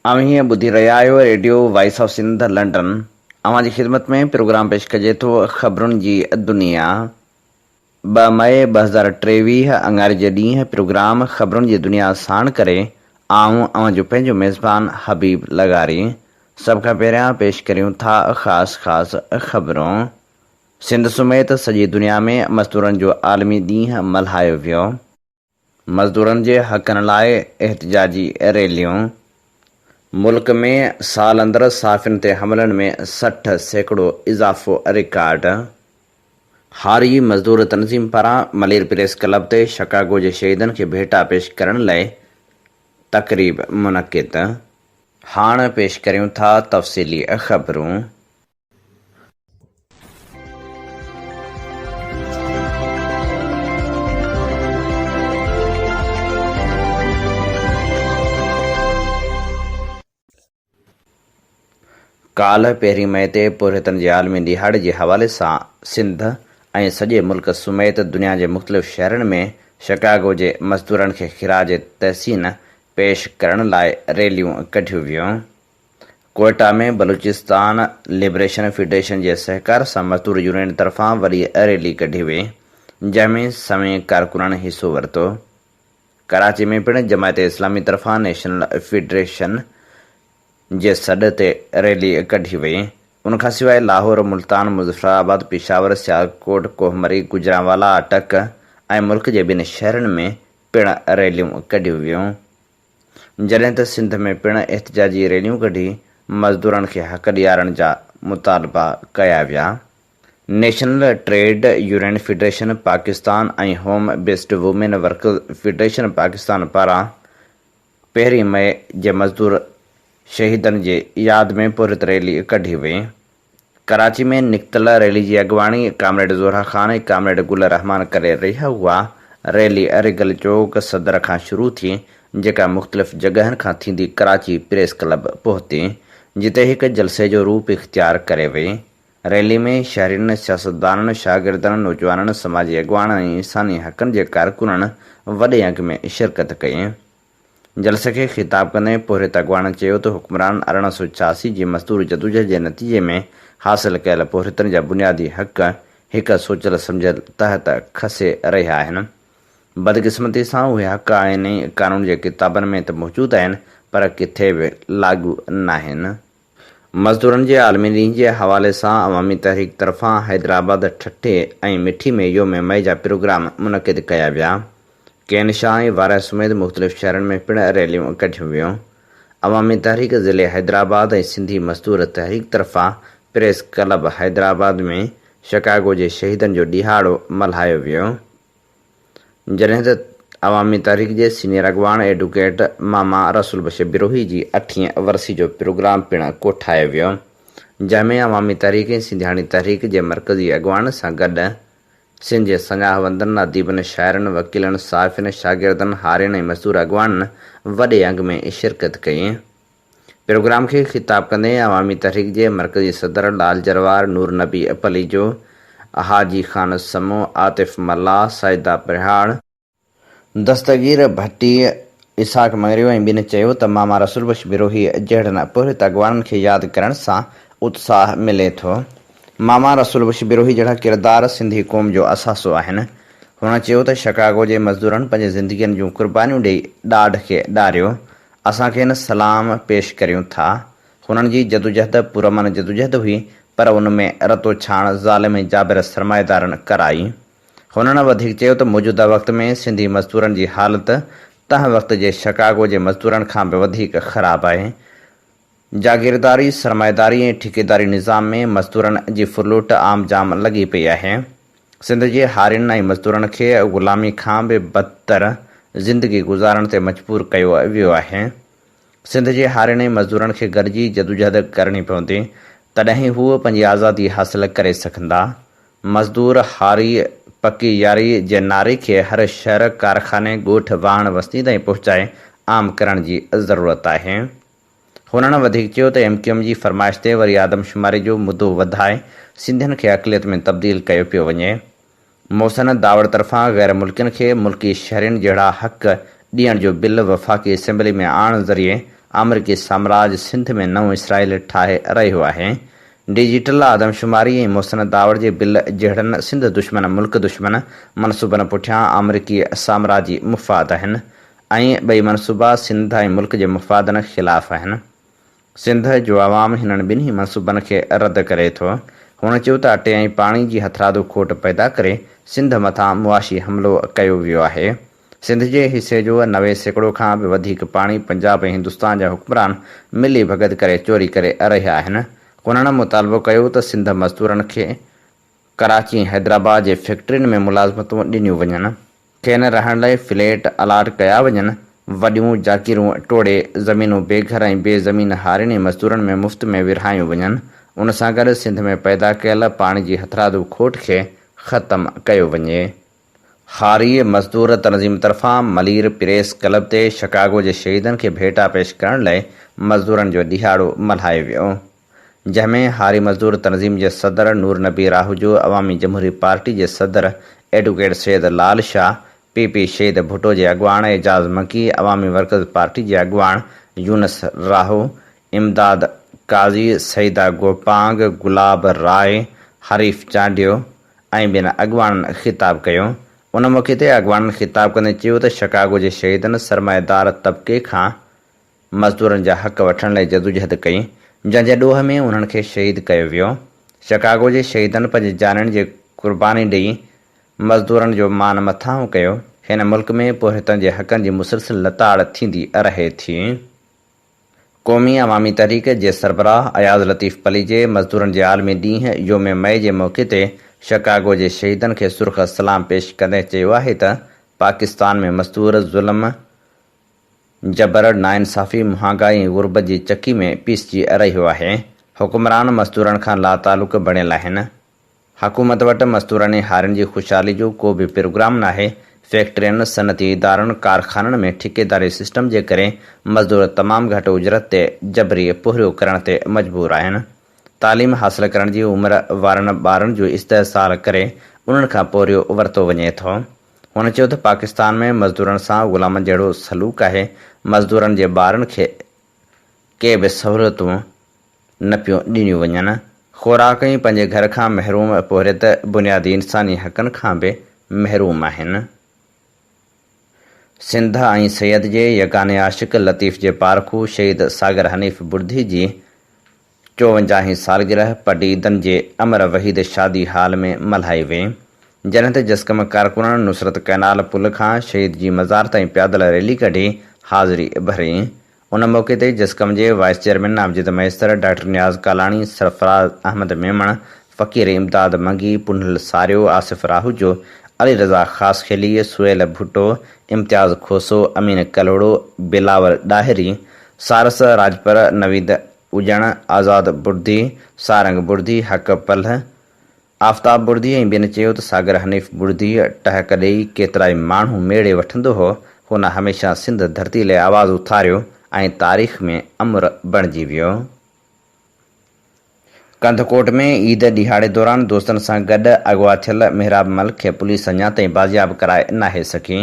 اوهين ٻڌي رهيا آهيو radio voice of Sindh London. اوهان جي خدمت ۾ پروگرام پيش ڪجي ٿو خبرن جي دنيا. 2 مئي 2023 اڱاري جي ڏينهن پروگرام خبرن جي دنيا ساڻ ڪري آئون اوهان جو پنهنجو ميزبان حبيب لغاري سڀ کان پهريان پيش ڪريون ٿا خاص خاص خبرون. سنڌ سميت سڄي دنيا ۾ مزدورن جو عالمي ڏينهن ملهايو ويو. مزدورن جي حقن لاء احتجاجي ريليون، ملڪ ۾ سال اندر صحافين تي حملن ۾ 60% اضافو رڪارڊ، هاري مزدور تنظيم پاران ملير پريس ڪلب تي شڪاگو جي شهيدن کي ڀيٽا پيش ڪرڻ لئه تقريب منعقد. هاڻ پيش ڪريون ٿا تفصيلي خبرون. ڪالهه پهرين مئي تي پورهيتن جي عالمي ڏهاڙي جي حوالي سان سنڌ ۽ سڄي ملڪ سميت دنيا جي مختلف شهرن ۾ شڪاگو جي مزدورن کي خراج تحسين پيش ڪرڻ لاء ريليون ڪڍيون ويون. ڪوئيٽا ۾ بلوچستان لبريشن فيڊريشن جي سهڪار سان مزدور يونين طرفان وڏي ريلي ڪڍي وئي، جنهن ۾ سوين ڪارڪنن حصو ورتو. ڪراچي ۾ پڻ جماعت اسلامي طرفان نيشنل فيڊريشن جي سڏ تي ريلي ڪڍي وئي. ان کانسواء لاهور، ملتان، مظفرآباد، پشاور، سيالڪوٽ، ڪوهمري، گجرانوالا، اٽڪ ۽ ملڪ جي ٻين شهرن ۾ پڻ ريليون ڪڍيون ويون. جڏهن ته سنڌ ۾ پڻ احتجاجي ريليون ڪڍي مزدورن کي حق ڏيارڻ جا مطالبا ڪيا ويا. National trade union federation Pakistan ۽ home based women workers federation Pakistan پاران پهرين مئي جي مزدور شهيدن جي ياد ۾ پورهيت ريلي ڪڍي وئي. ڪراچي ۾ نڪتل ريلي جي اڳواڻي ڪامريڊ زهرا خان ۽ ڪامريڊ گل الرحمان ڪري رهيا هئا. ريلي ريگل چوڪ صدر کان شروع ٿي، جيڪا مختلف جڳهن کان ٿيندي ڪراچي پريس ڪلب پهتي، جتي هڪ جلسي جو روپ اختيار ڪري وئي. ريلي ۾ شهرين، سياستدانن، شاگردن، نوجوانن، سماجي اڳواڻن ۽ انساني حقن جي ڪارڪنن وڏي انگ ۾ شرڪت ڪئي. جلسي کي خطاب ڪندي پورهيت اڳواڻن چيو ته حڪمرانن 1886 جي مزدور جدوجهد جي نتيجي ۾ حاصل ڪيل پورهيتن جا بنيادي حق هڪ سوچيل سمجهيل تحت کسي رهيا آهن. بدقسمتي سان اهي حق آئيني قانون جي ڪتابن ۾ ته موجود آهن پر ڪٿي به لاڳو ناهن. مزدورن جي عالمي ڏينهن جي حوالي سان عوامي تحريڪ طرفان حيدرآباد، ٺٽي ۽ مٺي ۾ يوم مئي جا پروگرام منعقد ڪيا ويا. ڪين شاهه ۽ وارهه سميت مختلف شهرن ۾ پڻ ريليون ڪڍيون ويون. عوامي تحريڪ ضلعي حيدرآباد ۽ سنڌي مزدور تحريڪ طرفان پريس ڪلب حيدرآباد ۾ شڪاگو جي شهيدن جو ڏهاڙو ملهايو ويو. جڏهن ته عوامي تحريڪ جي سينيئر اڳواڻ ايڊوڪيٽ ماما رسول بخش بروهي جي اٺين ورسي جو پروگرام پڻ ڪوٺايو ويو. جنهن ۾ عوامي تحريڪ ۽ سنڌياڻي تحريڪ جي مرڪزي اڳواڻن سان گڏ سنڌ جي سڃاهه وندن، اديبن، شاعرن، وڪيلن، صحافين، شاگردن، هارين ۽ مزدور اڳواڻن وڏي انگ ۾ شرڪت ڪئي. پروگرام کي خطاب ڪندي عوامي تحريڪ جي مرڪزي صدر لال جروار، نور نبي پليجو، حاجي خان سمون، عاطف ملاح، سعيده پرهياڙ، دستگير ڀٽي، اسحاق مڱريو ۽ ٻين چيو ته ماما رسول بخش بروهي جهڙن پورهيت اڳواڻن کي ياد ڪرڻ سان اتساهه ملي ٿو. ماما رسول بخش بروهي جهڙا ڪردار سنڌي قوم جو اثاثو آهن. هن چيو ته شڪاگو جي مزدورن پنهنجي زندگين جون قربانيون ڏئي ڏاڍ کي ڏاريو، اسان کين سلام پيش ڪريون ٿا. هنن جي جدوجهد پرامن جدوجهد هئي پر ان ۾ رتوڇاڻ ظالم ۽ جابر سرمائيدارن ڪرائي. هنن وڌيڪ چيو ته موجوده وقت ۾ سنڌي مزدورن جي حالت تنهن وقت جي شڪاگو جي مزدورن کان به وڌيڪ خراب آهي. جاگيرداري، سرمائيداري ۽ ٺيڪيداري نظام ۾ مزدورن جي ڦرلوٽ عام جام لڳي پئي آهي. سنڌ جي هارين ۽ مزدورن کي غلامي کان به بدتر زندگي گذارڻ تي مجبور ڪيو ويو آهي. سنڌ جي هارين ۽ مزدورن کي گڏجي جدوجهد ڪرڻي پوندي تڏهن ئي هو پنهنجي آزادي حاصل ڪري سگهندا. مزدور، هاري، پڪي ياري جي نعري کي هر شهر، ڪارخاني، ڳوٺ، واهڻ وستي تائين پهچائي عام ڪرڻ جي ضرورت آهي. هنن وڌيڪ چيو ته ايم ڪيو ايم جي فرمائش تي وري آدمشماري جو مدو وڌائي سنڌين کي اقليت ۾ تبديل ڪيو پيو وڃي. محسن داوڙ طرفان غير ملڪين کي ملڪي شهرين جهڙا حق ڏيڻ جو بل وفاقي اسيمبلي ۾ آڻڻ ذريعي آمريڪي سامراج سنڌ ۾ نئون اسرائيل ٺاهي رهيو آهي. ڊجيٽل آدمشماري ۽ محسن داوڙ جي بل جهڙن سنڌ دشمن ملڪ دشمن منصوبن پٺيان آمريڪي سامراجي مفاد آهن ۽ ٻئي منصوبا سنڌ ۽ ملڪ جي مفادن خلاف آهن. سنڌ جو عوام هنن ٻنهي منصوبن کي رد ڪري ٿو. هن چيو ته اٽي ۽ پاڻي جي هٿرادو کوٽ پيدا ڪري سنڌ مٿان معاشي حملو ڪيو ويو آهي. سنڌ جي حصي جو 90% کان به وڌيڪ پاڻي پنجاب ۽ هندستان جا حڪمران ملي ڀڳت ڪري چوري ڪري رهيا آهن. هنن مطالبو ڪيو ته سنڌ مزدورن کي ڪراچي ۽ حيدرآباد جي فيڪٽرين ۾ ملازمتون ڏنيون وڃن، کين رهڻ لاء فليٽ الاٽ ڪيا وڃن، وڏيون جاگيرون ٽوڙي زمينون بي گهر ۽ بي زمين هارين ۽ مزدورن ۾ مفت ۾ ورهايون وڃن، ان سان گڏ سنڌ ۾ پيدا ڪيل پاڻي جي هٿرادو کوٽ کي ختم ڪيو وڃي. هاري مزدور تنظيم طرفان ملير پريس ڪلب تي شڪاگو جي شهيدن کي ڀيٽا پيش ڪرڻ لاء مزدورن جو ڏهاڙو ملهايو ويو. جنهن ۾ هاري مزدور تنظيم جي صدر نور نبي راهوجو، عوامي جمهوري پارٽي جي صدر ايڊوڪيٽ سيد لال شاهه، پي پي شهيد ڀٽو جي اڳواڻ اعجاز مڪي، عوامي ورڪرز پارٽي جي اڳواڻ يونس راهو، امداد قاضي، سعيده گوپانگ، گلاب راء، حريف چانڊيو ۽ ٻين اڳواڻن خطاب ڪيو. ان موقعي تي اڳواڻن خطاب ڪندي چيو ته شڪاگو جي شهيدن سرمائيدار طبقي کان مزدورن جا حق وٺڻ لاء جدوجهد ڪئي، جنهن جي ڏوهه ۾ انهن کي شهيد ڪيو ويو. شڪاگو جي شهيدن پنهنجي جانين جي قرباني ڏئي مزدورن جو مان مٿانهون ڪيو. هن ملڪ ۾ پورهيتن جي حقن جي مسلسل لتاڙ ٿيندي رهي ٿي. قومي عوامي تحريڪ جي سربراهه اياز لطيف پليجي مزدورن جي عالمي ڏينهن يوم مئي جي موقعي تي شڪاگو جي شهيدن کي سرخ سلام پيش ڪندي چيو آهي ته پاڪستان ۾ مزدور ظلم، جبر، ناانصافي، مهانگائي ۽ غربت جي چڪي ۾ پيسجي رهيو آهي. حڪمران مزدورن کان لاتعلق بڻيل آهن. حڪومت وٽ مزدورن ۽ هارين جي خوشحالي جو ڪو به پروگرام ناهي. فيڪٽرين، صنعتي ادارن، ڪارخانن ۾ ٺيڪيداري سسٽم جي ڪري مزدور تمام گهٽ اجرت تي جبري پورهيو ڪرڻ تي مجبور آهن. تعليم حاصل ڪرڻ جي عمر وارن ٻارن جو استحصال ڪري انهن کان پورهيو ورتو وڃي ٿو. هن چيو ته پاڪستان ۾ مزدورن سان غلامن جهڙو سلوڪ آهي، مزدورن جي ٻارن کي ڪي به سهولتون نه پيون ڏنيون وڃن، خوراڪ ۽ پنهنجي گهر کان محروم پورهيت بنيادي انساني حقن کان به محروم آهن. سنڌ ۽ سيد جي يگاني عاشق لطيف جي پارکو شهيد ساگر حنيف بڙڌي جي چوونجاهين سالگرهه پڊعيدن جي امر وحيد شادي هال ۾ ملهائي وئي، جڏهن ته جسقم ڪارڪنن نصرت ڪئنال پل کان شهيد جي مزار تائين پيادل ريلي ڪڍي حاضري ڀري. ان موقعي تي جسقم جي vice chairman Amjad Mahesar, doctor Niaz Kalani, Sarfraz Ahmed Memon, Faqir Imdad Mangi, Punhal Sario, Asif Rahujo, Ali Raza Khaskheli, Sohail Bhutto, Imtiaz Khoso, Amin Kalhoro, Bilawal Dahri, Saras Rajpar, Naveed Ujjan, Azad Bardi, Sarang Bardi, Haq Palh, Aftab Bardi ۽ ٻين چيو ته ساگر حنيف بڙدي ٽهڪ ڏئي ڪيترائي ماڻهو ميڙي وٺندو هو، هن هميشه سنڌ ڌرتي لئه آواز اٿاريو ۽ تاريخ ۾ امر بڻجي ويو. ڪنڌڪوٽ ۾ عيد ڏهاڙي دوران دوستن سان گڏ اغوا ٿيل محراب ملڪ کي پوليس اڃا تائين بازياب ڪرائي ناهي سگهي.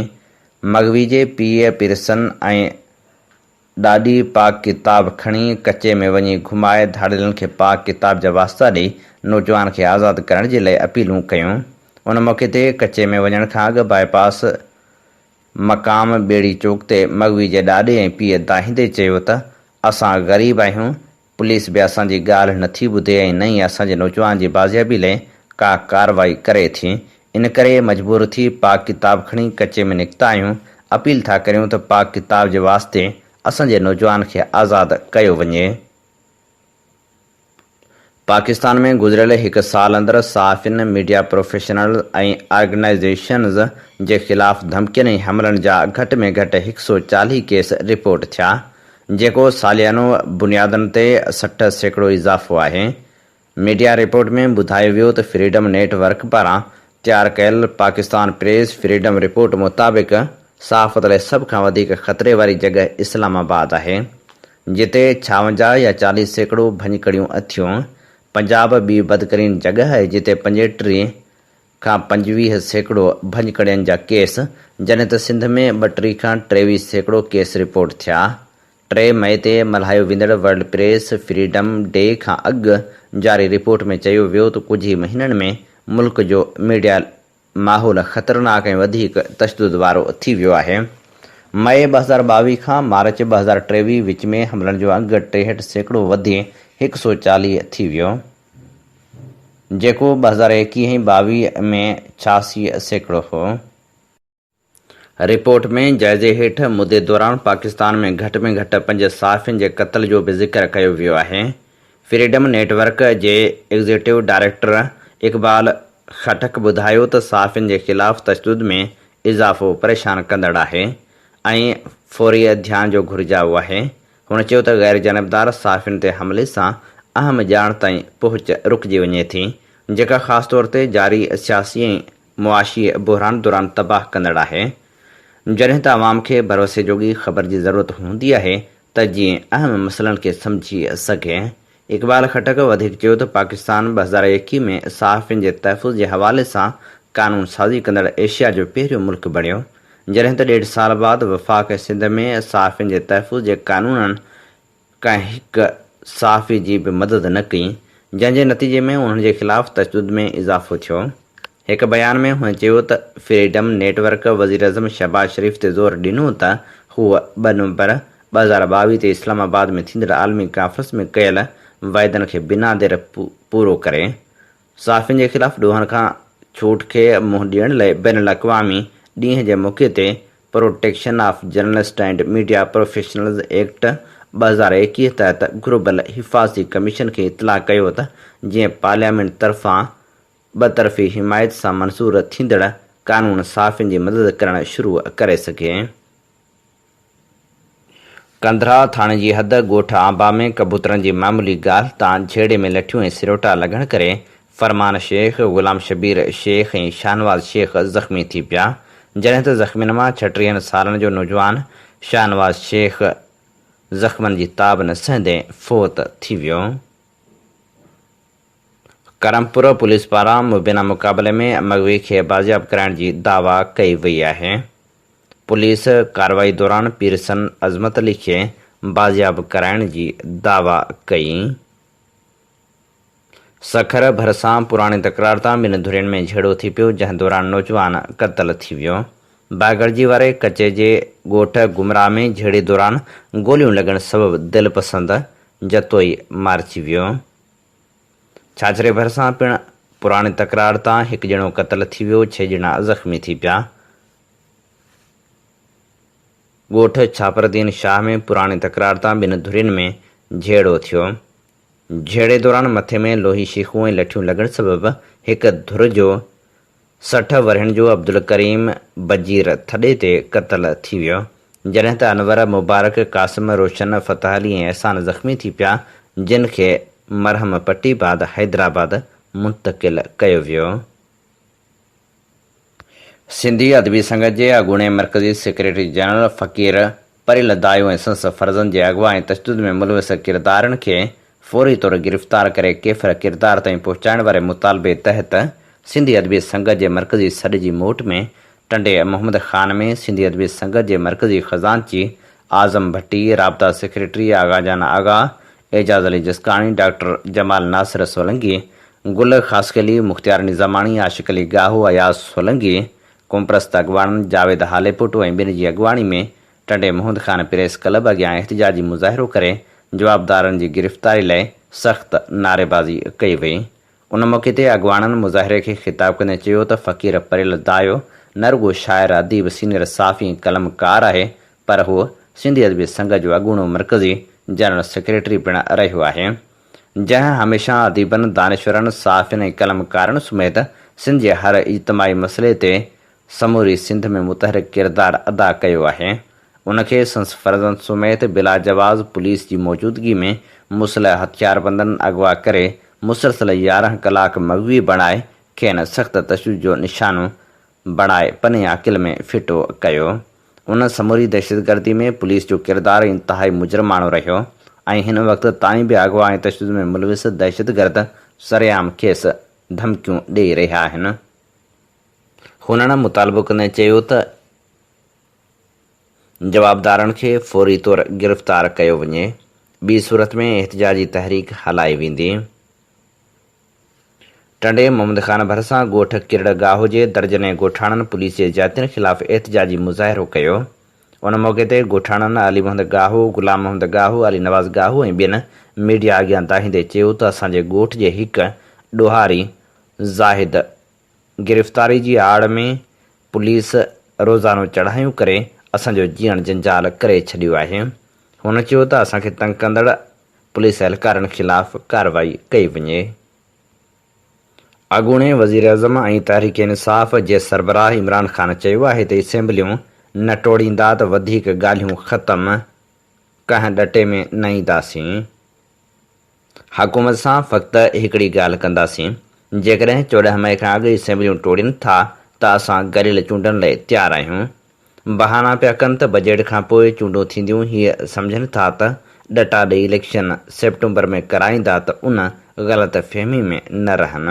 مغوي جي پيء پيرسن ۽ ڏاڏي پاڪ ڪتاب کڻي ڪچي ۾ وڃي گهمائي ڌاڙيلن کي پاڪ ڪتاب جا واسطا ڏئي نوجوان کي آزاد ڪرڻ جي لئه اپيلون ڪيون. ان موقعي تي ڪچي ۾ وڃڻ کان اڳ باء پاس مقام ٻيڙي چوڪ تي مغوي جي ڏاڏي ۽ پيء دانهيندي چيو ته اسان غريب آهيون پوليس به اسان جي ڳالهه نه ٿي ٻڌي ۽ نه ئي اسان جي نوجوان جي بازيابي لئه ڪا ڪارروائي ڪري ٿي، ان ڪري مجبور ٿي پاڪ ڪتاب کڻي ڪچي ۾ نڪتا آهيون، اپيل ٿا ڪريون ته پاڪ ڪتاب جي واسطي اسان جي نوجوان کي آزاد ڪيو وڃي. پاڪستان ۾ گذريل هڪ سال اندر صحافين، ميڊيا پروفيشنلز ۽ آرگنائيزيشنز جي خلاف ڌمڪين ۽ حملن جا گهٽ ۾ گهٽ 140 ڪيس رپورٽ ٿيا، جيڪو ساليانو بنيادن تي 60% اضافو آهي. ميڊيا رپورٽ ۾ ٻڌايو ويو ته فريڊم نيٽ ورڪ پاران تيار ڪيل پاڪستان پريس فريڊم رپورٽ مطابق صحافت لاء سڀ کان وڌيڪ خطري واري جڳهه اسلام آباد آهي جتي 56 يا 40% ڀڃڪڙيون ٿيون. پنجاب ٻي بدترين جڳهه آهي جتي 35 کان 25% ڀڃڪڙين جا ڪيس، جڏهن ته سنڌ ۾ ٻٽيهه کان 23% ڪيس رپورٽ ٿيا. ٽي مئي تي ملهايو ويندڙ ورلڊ پريس فريڊم ڊي کان اڳ جاري رپورٽ ۾ چيو ويو ته ڪجهه ئي مهينن ۾ ملڪ جو ميڊيا ماحول خطرناڪ ۽ وڌيڪ تشدد وارو ٿي ويو آهي. مئي 2022 کان مارچ 2023 وچ ۾ حملن جو انگ 63% وڌي 140 ٿي ويو، جيڪو 2021 ۽ 22 ۾ 86% هو. رپورٽ ۾ جائزي هيٺ مدي دوران پاڪستان ۾ گهٽ ۾ گهٽ پنج صحافين جي قتل جو به ذڪر ڪيو ويو آهي. فريڊم نيٽ ورڪ جي ايگزيڪٽو ڊائريڪٽر اقبال خٽڪ ٻڌايو ته صحافين جي خلاف تشدد ۾ اضافو پريشان ڪندڙ آهي ۽ فوري ڌيان جو گهرجائو آهي. هن چيو ته غيرجانبدار صحافين تي حملي سان اهم ڄاڻ تائين پهچ رڪجي وڃي ٿي، جيڪا خاص طور تي جاري سياسي ۽ معاشي بحران دوران تباهه ڪندڙ آهي، جڏهن ته عوام کي ڀروسي جوڳي خبر جي ضرورت هوندي آهي ته جيئن اهم مسئلن کي سمجهي سگهي. اقبال خٽڪ وڌيڪ چيو ته پاڪستان 2021 ۾ صحافين جي تحفظ جي حوالي سان قانون سازي ڪندڙ ايشيا جو پهريون ملڪ بڻيو، جڏهن ته ڏيڍ سال بعد وفاق ۽ سنڌ ۾ صحافين جي تحفظ جي قانونن ڪنهن هڪ صحافي جي به مدد نه ڪئي، جنهن جي نتيجي ۾ انهن جي خلاف تشدد ۾ اضافو ٿيو. هڪ بيان ۾ هن چيو ته فريڊم نيٽ ورڪ وزيراعظم شهباز شريف تي زور ڏنو ته هو ٻه نومبر 2022 تي اسلام آباد ۾ ٿيندڙ عالمي ڪانفرنس ۾ ڪيل واعدن کي بنا دير پورو ڪري. صحافين جي خلاف ڏوهن کان ڇوٽ کي منهن ڏيڻ لاء بين الاقوامي ڏينهن جي موقعي تي protection of journalist and media professionals act 2021 تحت گهربل حفاظتي ڪميشن کي اطلاع ڪيو ته جيئن پارليامينٽ طرفان ٻطرفي حمايت سان منظور ٿيندڙ قانون صحافين جي مدد ڪرڻ شروع ڪري سگهي. ڪنڌرا ٿاڻي جي حد ڳوٺ آنبا ۾ ڪبوترن جي معمولي ڳالهه تان جهيڙي ۾ لٺيون ۽ سروٽا لڳڻ ڪري فرمان شيخ، غلام شبير شيخ ۽ شاهنواز شيخ زخمي ٿي پيا، جڏهن ته زخمين مان ڇٽيهن سالن جو نوجوان شاهنواز شيخ زخمن جي تاب نه سهندي فوت ٿي ويو. ڪرمپور پوليس پاران مبينا مقابلي ۾ مغوي کي بازياب ڪرائڻ جي دعويٰ ڪئي وئي آهي. پوليس ڪارروائي دوران پيرسن عظمت علي کي بازياب ڪرائڻ جي دعويٰ ڪئي. سکر ڀرسان پراڻي تڪرار تان ٻن ڌرين ۾ جهيڙو ٿي پيو، جنهن دوران نوجوان قتل ٿي ويو. باگڙجي واري ڪچي جي ڳوٺ گمراهه ۾ جهيڙي دوران گوليون لڳڻ سبب دلپسند جتوئي مارجي ويو. ڇاڇري ڀرسان پڻ پراڻي تڪرار تان هڪ ڄڻو قتل ٿي ويو، ڇهه ڄڻا زخمي ٿي پيا. ڳوٺ ڇاپردين شاهه ۾ پراڻي تڪرار تان ٻن ڌرين ۾ جهيڙو ٿيو. جهيڙي دوران مٿي ۾ لوهي شيخون ۽ لٺيون لڳڻ سبب هڪ ڌر جو 60 ورهين جو عبدالڪريم بجير ٿڏي تي قتل ٿي ويو، جڏهن ته انور، مبارڪ، قاسم، روشن، فتح علي ۽ احسان زخمي ٿي پيا، جن کي مرهم پٽي بعد حيدرآباد منتقل ڪيو ويو. سنڌي ادبي سنگت جي اڳوڻي مرڪزي سيڪريٽري جنرل فقير پريل دايو ۽ سندس فرزند جي اغوا ۽ تشدد ۾ ملوث ڪردارن کي فوري طور گرفتار ڪري ڪيفر ڪردار تائين پهچائڻ واري مطالبي تحت سنڌي ادبي سنگت جي مرڪزي سڏ جي موٽ ۾ ٽنڊي محمد خان ۾ سنڌي ادبي سنگت جي مرڪزي خزانچي اعظم ڀٽي، رابطا سيڪريٽري آغا جان آغا، اعجاز علي جسڪاڻي، ڊاڪٽر جمال ناصر سولنگي، گل خاصخيلي، مختيار نظاماڻي، عاشق علي ڳاهو، اياز سولنگي، قومپرست اڳواڻن جاويد هاليپوٽو ۽ ٻين جي اڳواڻي ۾ ٽنڊي محمد خان پريس ڪلب اڳيان احتجاجي مظاهرو ڪري جوابدارن جي گرفتاري لاء سخت نعريبازي ڪئي وئي. ان موقعي تي اڳواڻن مظاهري کي خطاب ڪندي چيو ته فقير پريل دايو نه رڳو شاعر، اديب، سينيئر صحافي ۽ قلم ڪار آهي پر هو سنڌي ادبي سنگت جو اڳوڻو مرڪزي جنرل سيڪريٽري پڻ رهيو آهي. جنهن هميشه اديبن، دانشورن، صحافين ۽ قلمڪارن سميت سنڌ جي هر اجتماعي مسئلي تي سموري سنڌ ۾ متحرڪ ڪردار ادا ڪيو آهي. ان کي سندس فرزند سميت بلاجواز پوليس جي موجودگي ۾ مسلح هٿياربندن اغوا ڪري مسلسل 11 ڪلاڪ مغوي بڻائي کين سخت تشدد جو نشانو بڻائي پني عاقل ۾ ڦٽو ڪيو. ان سموري دهشتگردي ۾ پوليس جو ڪردار انتهائي مجرماڻو رهيو ۽ هن وقت تائين به اغوا ۽ تشدد ۾ ملوث دهشتگرد سرعام کيس ڌمڪيون ڏئي رهيا آهن. هنن مطالبو ڪندي چيو ته جوابدارن کي فوري طور گرفتار ڪيو وڃي، ٻي صورت ۾ احتجاجي تحريڪ هلائي ويندي. ٽنڊي محمد خان ڀرسان ڳوٺ ڪرڙ گاهو جي درجنين ڳوٺاڻن پوليس جي زيادتين خلاف احتجاجي مظاهرو ڪيو. ان موقعي تي ڳوٺاڻن علي محمد گاهو، غلام محمد گاهو، علي نواز گاهو ۽ ٻين ميڊيا اڳيان دانهيندي چيو ته اسان جي ڳوٺ جي هڪ ڏوهاري زاهد گرفتاري جي آڙ ۾ پوليس روزانو چڙهايون ڪري اسان جو جيئڻ جنجال ڪري ڇڏيو آهي. هن چيو ته اسان کي تنگ ڪندڙ پوليس اهلڪارن خلاف ڪارروائي ڪئي وڃي. اڳوڻي وزيراعظم ۽ تحريڪ انصاف جي سربراهه عمران خان چيو آهي ته اسيمبليون نه ٽوڙيندا ته وڌيڪ ڳالهيون ختم، ڪنهن ڏٽي ۾ نه اينداسين. حڪومت سان فقط هڪڙي ڳالهه ڪنداسين، جيڪڏهن 14 مئي کان اڳ اسيمبليون ٽوڙين ٿا ته اسان گڏيل چونڊن لئي تيار آهيون. بهانا پيا ڪن ته بجيٽ کان پوء چونڊون ٿينديون هي سمجهن ٿا ته ڏٽا ڏئي اليڪشن سيپٽمبر ۾ ڪرائيندا ته ان غلط فهمي ۾ نه رهن.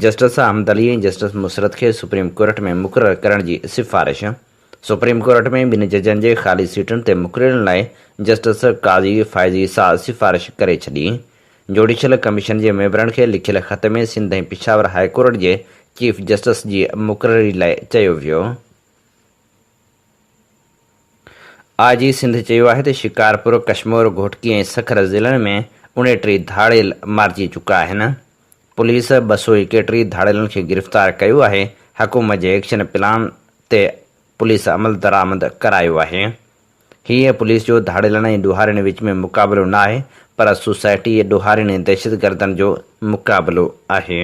جسٽس احمد علي ۽ جسٽس مسرت کي سپريم ڪورٽ ۾ مقرر ڪرڻ جي سفارش. سپريم ڪورٽ ۾ ٻن ججن جي خالي سيٽن تي مقررين لاء جسٽس قاضي فائز عيسيٰ سفارش ڪري ڇڏي. جوڊيشل ڪميشن جي ميمبرن کي لکيل خط ۾ سنڌ ۽ پشاور هاء ڪورٽ جي چيف جسٽس جي مقرري لاء چيو ويو. آء جي سنڌ چيو آهي ته شڪارپور، ڪشمور، گهوٽڪي ۽ سکر ضلعن ۾ 29 ڌاڙيل مارجي چڪا آهن. پوليس 231 ڌاڙيلن کي گرفتار ڪيو آهي، حڪومت جي ايڪشن پلان تي پوليس عملدرآمد ڪرايو آهي. هيء پوليس جو ڌاڙيلن ۽ ڏوهارين وچ ۾ مقابلو نه آهي پر سوسائٽي ڏوهارين ۽ دهشتگردن جو مقابلو آهي.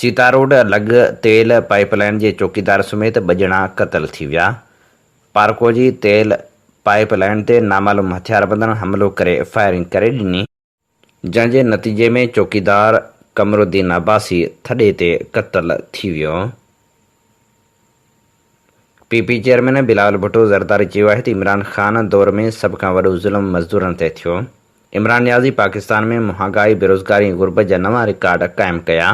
سيتا روڊ لڳ تيل پائيپ لائين جي چوڪيدار سميت ٻه ڄڻا قتل ٿي ويا. پارڪو جي تيل پائيپ لائين تي نامعلوم هٿياربندن حملو ڪري فائرنگ ڪري ڏني. جنهن جي نتيجي ۾ چوڪيدار قمرالدين عباسي ٿڏي تي قتل ٿي ويو. P P chairman Bilawal Bhutto Zardari چيو آهي ته عمران خان دور ۾ سڀ کان وڏو ظلم مزدورن تي ٿيو، عمران نيازي پاڪستان ۾ مهانگائي، بيروزگاري ۽ غربت جا نوان رڪارڊ قائم ڪيا،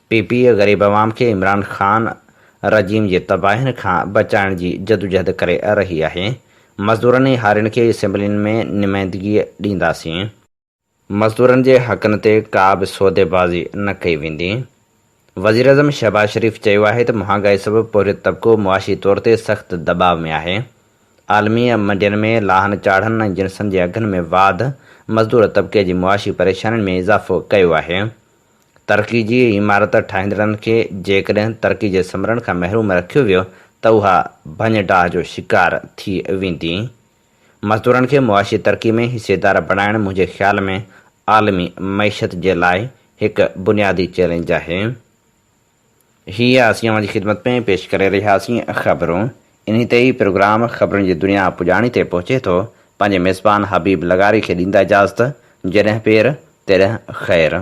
پي پي غريب عوام کي عمران خان رجيم جي تباهين کان بچائڻ جي جدوجهد ڪري رهي آهي، مزدورن ۽ هارين کي اسيمبلين ۾ نمائندگي ڏينداسين. مزدورن جي حقن تي ڪا به سوديبازي نه ڪئي ويندي. وزيراعظم شهباز شريف چيو آهي ته مهانگائي سبب پورهيت طبقو معاشي طور تي سخت دٻاء ۾ آهي. عالمي منڊين ۾ لاهن چاڙهن ۽ جنسن جي اگهن ۾ واڌ مزدور طبقي جي معاشي پريشانين ۾ اضافو ڪيو آهي. ترقي جي عمارت ٺاهيندڙن کي جيڪڏهن ترقي جي ثمرن کان محروم رکيو ويو ته اها ڀڃ ڊاهه جو شڪار ٿي ويندي. مزدورن کي معاشي ترقي ۾ حصيدار بڻائڻ منهنجي خيال ۾ عالمي معيشت جي لاء هڪ بنيادي چئلينج آهي. هي اسين اوهان جي خدمت ۾ پيش ڪري رهياسين خبرون. انهي تي ئي پروگرام خبرن جي دنيا پڄاڻي تي پهچي ٿو. پنهنجي ميزبان حبيب لغاري کي ڏيندا اجازت. جڏهن پير تيڏهن خير.